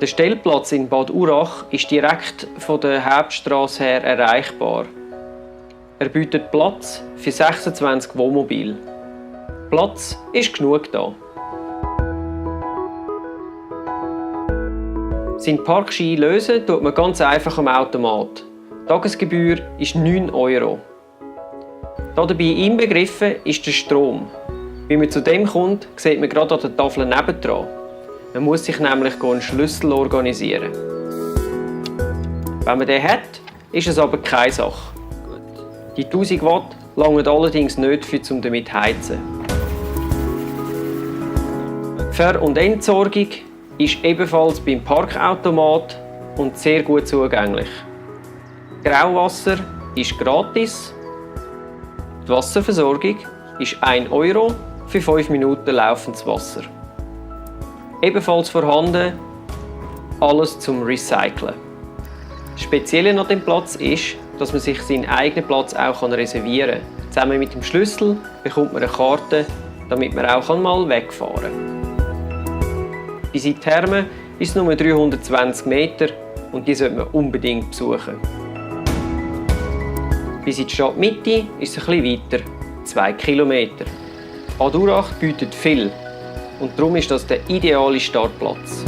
Der Stellplatz in Bad Urach ist direkt von der Hauptstrasse her erreichbar. Er bietet Platz für 26 Wohnmobile. Platz ist genug da. Sein Parkschein lösen tut man ganz einfach am Automat. Die Tagesgebühr ist 9 €. Dabei inbegriffen ist der Strom. Wie man zu dem kommt, sieht man gerade an der Tafel nebendran. Man muss sich nämlich einen Schlüssel organisieren. Wenn man den hat, ist es aber keine Sache. Die 1000 Watt langen allerdings nicht, um damit zu heizen. Die Ver- und Entsorgung ist ebenfalls beim Parkautomat und sehr gut zugänglich. Grauwasser ist gratis. Die Wasserversorgung ist 1 € für 5 Minuten laufendes Wasser. Ebenfalls vorhanden alles zum Recyceln. Das Spezielle an dem Platz ist, dass man sich seinen eigenen Platz auch reservieren kann. Zusammen mit dem Schlüssel bekommt man eine Karte, damit man auch mal wegfahren kann. Bis in die Therme ist es nur 320 Meter und die sollte man unbedingt besuchen. Bis in die Stadtmitte ist es etwas weiter, 2 Kilometer. Bad Urach bietet viel und darum ist das der ideale Startplatz.